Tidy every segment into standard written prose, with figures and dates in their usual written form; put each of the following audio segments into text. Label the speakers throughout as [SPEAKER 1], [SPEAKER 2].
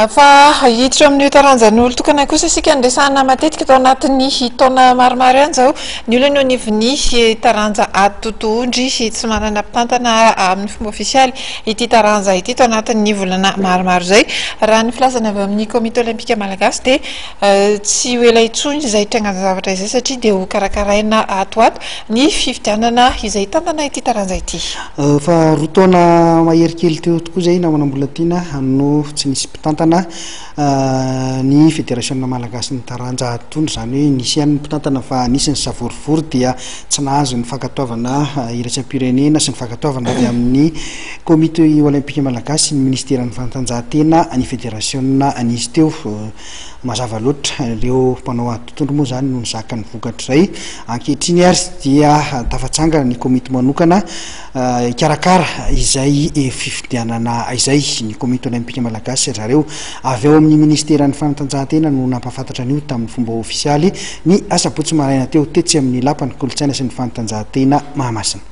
[SPEAKER 1] Fa hiditra amin'io taranjan'olon-tokana kosa isika niresahana matetika tao anatin'ny taona maromaro ihany izao. Ny olana eo anivon'ny taranja ady totohondry tsy manana mpitantana amin'ny fomba ofisialy ity taranja ity tao anatin'ny volana maromaro izay. Raha ny filazana avy amin'ny Komity Olympika Malagasy dia tsy ho ela intsony izay trangan-javatra izay satria dia ho karakaraina ato ho ato ny fifidianana izay hitantana ity taranja ity.
[SPEAKER 2] Efa roa taona mahery kely teo tokoa izay namana Mbolatiana no tsy nisy mpitantana ny federasiona malagasy ny taranja tondro, izany hoe nisy ihany ny mpitantana fa nisy ny savorovoro dia tsy nahazo ny fankatoavana iraisam-pirenena sy ny fankatoavana avy amin'ny komity olympika malagasy sy ny ministeran'ny fanatanjahantena ny federasiona nisy teo. Mazava loatra, ireo mpanao ady tontolo moa izany no nizaka ny vokatr'izay. Ankehitriny ary dia tafatsangana ny komity manokana hikarakara izay fifidianana izay. Ny komity olympika malagasy ry zareo avy ao amin'ny ministeran'ny fanatanjahantena no nampahafantatra an'io tamin'ny fomba ofisialy ny asabotsy maraina teo tetsy amin'ny lapan'ny kolontsaina sy ny fanatanjahantena Mahamasina.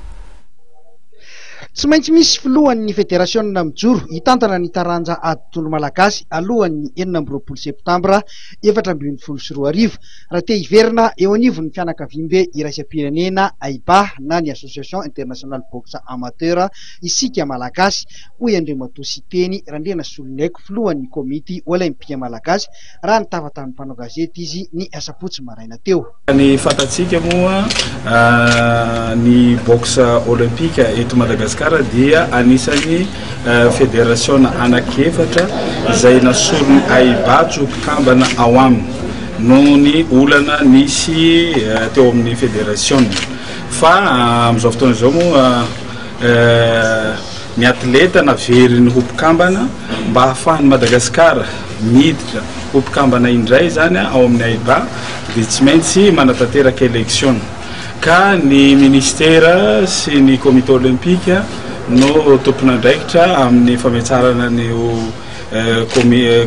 [SPEAKER 3] Tsy maintsy misy filohan'ny federasiona mijoro hitantana ny taranja ady tontolo malagasy alohan'ny 26 septambra 2014 raha te hiverina eo anivon'ny fianakaviambe iraisam-pirenena AIBA na ny Association Internationale Boxe Amateur isika Malagasy, hoy Andriamatoa Siteny Randrianasoloniaiko, filohan'ny komity Olympia Malagasy raha nitafa tamin'ny mpanao gazety izy ny asabotsy maraina teo.
[SPEAKER 4] Ny fantatsika moa ny boxe olympique eto Madagasikara dia anisan'ny federasiona anankiefatra izay nasoron'ny AIBA tsy ho mpikambana ao aminy noho ny olana nisy teo amin'ny federasiona. Fa amin'izao fotoana izao moa ny atleta naveriny ho mpikambana mba hahafahan'i Madagasikara miditra ho mpikambana indray izany ao amin'ny AIBA dia tsy maintsy manatanteraka election ka ny ministera sy ny comité olympique no tompon'andraikitra amin'ny fametsarana an'io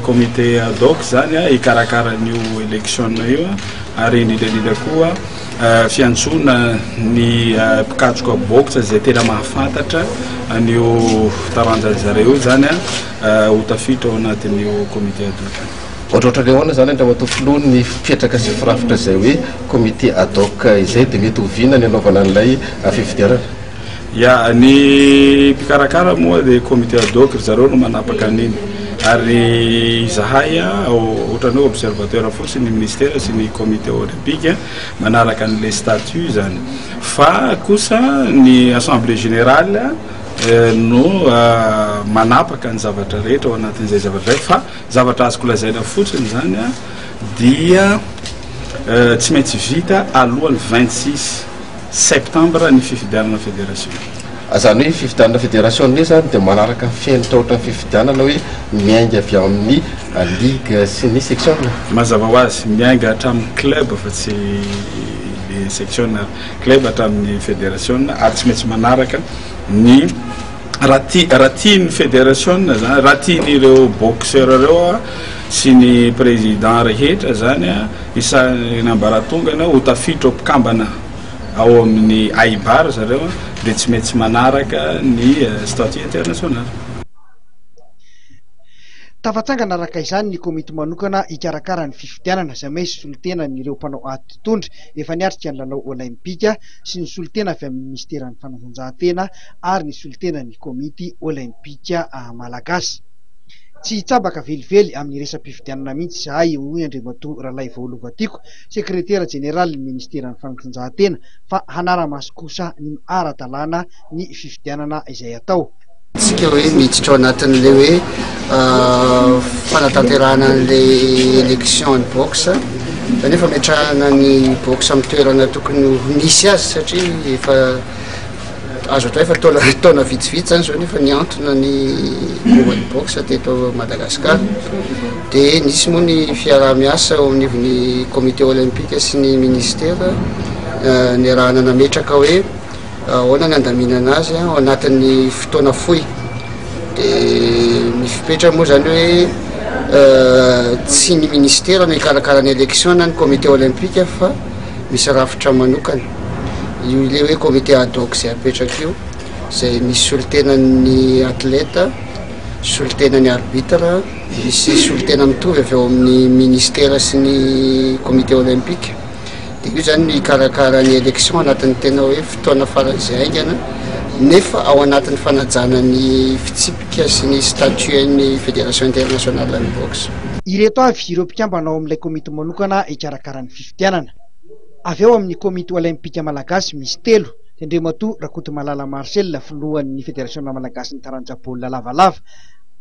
[SPEAKER 4] comité ad hoc izany hikarakara an'io election io ary indrindra indrindra koa Fiantsoana ny mpikatroka boxe izay tena mahafantatra an'io taranjan-dry zareo io izany ho tafiditra ao anatin'io comité ad hoc io.
[SPEAKER 5] Ohatrohatran'ny ahoana izany Andriamatoa Filoha ny fipetraka sy firafitra izay hoe comité ad hoc izay dia mety oviana ny hanaovana an'ilay fifidianana?
[SPEAKER 4] Ya, ny mpikarakara moa dia comité ad hoc ry zareo no manapaka an'iny ary izahay ohatran'ny hoe observateur fotsiny ny ministera sy ny comité olympique manaraka an'ilay statut izany fa kosa ny assemblée générale no manapaka ny zavatra rehetra ao anatin'izay zavatra izay fa zavatra azoko lazaina fotsiny izany dia tsy maintsy vita alohan'ny 26 Septembre ny fifidianana federasiona.
[SPEAKER 5] Izany hoe fifidianana federasiona io izany dia manaraka ny fenitra ohatran'ny fifidianana hoe miainga avy amin'ny ligue sy ny section.
[SPEAKER 4] Mazava ho azy, miainga hatramin'ny club fa tsy le section ary. Club hatramin'ny federasiona ary tsy maintsy manaraka ny raha tia raha tian'ny federasiona zany, raha tian'ireo boxeur ireo sy ny président rehetra zany Isan'ambaratongany ho tafiditra ho mpikambana ao amin'ny AIBA ry zareo dia tsy maintsy manaraka ny statut international.
[SPEAKER 3] Tafatsangana araka izany ny komity manokana hikarakara ny fifidianana izay misy solontenan'ireo mpanao ady tontondry efa niatrika ny lalao Olaimpika sy ny solontena avy amin'ny minisiteran'ny fanatanjahantena ary ny solontenan'ny komity Olaimpika Malagasy. Tsy hitsabaka velively amin'ny resa-pifidianana mihitsy izahay, hoy Andriamatoa Ralaivao Lovatiako, sekretera jeneralin'ny ministeran'ny fanatanjahantena, fa hanara-maso kosa ny ara-dalàna ny fifidianana izay hatao.
[SPEAKER 6] Isika hoe miditra ao anatin'ilay hoe fanatanterahana an'ilay élection ny boxe, izany hoe fametrahana ny boxe amin'ny toerana tokony ho nisy azy satria efa Azo atao hoe efa taona taona vitsivitsy zany zao nefa nihantona ny momba ny boxe teto Madagascar. De nisy moa ny fiaraha-miasa eo anivon'ny comité olympique sy ny ministère niarahana nametraka hoe ahoana ny handaminana azy ao anatin'ny fotoana fohy. De ny fepetra moa zany hoe tsy ny ministère no hikarakara ny élection na ny comité olympique fa misy rafitra manokana. Io ilay hoe comité ad hoc izay apetraka io, izay misy solontenan'ny atleta, solontenan'ny arbitre, misy solontena mitovy avy ao amin'ny ministera sy ny comité olympique. Dia io zany no hikarakara ny élection anatin'ny tena hoe fotoana faran'izay haingana nefa ao anatin'ny fanajana ny fitsipika sy ny statut-n'ny fédération internationale ny boxe.
[SPEAKER 3] Ireto avy ireo mpikambana ao amin'ilay komity manokana hikarakara ny fifidianana. Avy ao amin'ny komity olaimpika malagasy misy telo, dia Andriamatoa Rakotomalala Marcel, filohan'ny federasiona malagasin'ny taranja baolina lavalava,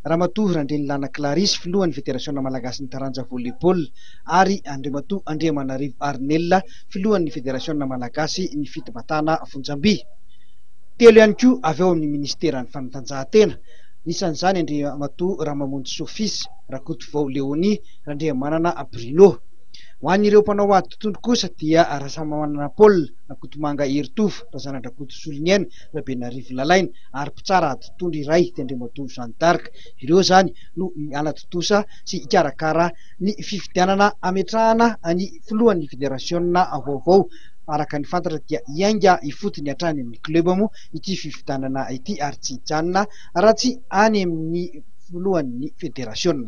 [SPEAKER 3] Ramatoa Randrianilana Clarisse, filohan'ny federasiona malagasin'ny taranja volley-ball ary Andriamatoa Andriamanarivo Arnel, filohan'ny federasiona malagasy ny fitombatana fonjam-by. Telo ihany koa avy ao amin'ny minisiteran'ny fanatanjahantena, anisan'izany Andriamatoa Ramamonjisoa Fils, Rakotovao Léonie, Randriamanana Bruno. Ho an'ireo mpanao ady tontolo kosa dia Rasamamanana Paul, Rakotomanga Heritovo, Razanadrakoto Soloniaina, Rabenarivo Lalaina ary mpitsara ady tontolo iray dia Andriamatoa Jeanne d'Arc. Ireo izany no hanatontosa sy hikarakara ny fifidianana hametrahana ny filohan'ny federasiona vaovao. Araka ny fantatra dia hiainga ifotony hatrany amin'ny club moa ity fifidianana ity ary tsy hijanona raha tsy any amin'ny filohan'ny federasiona.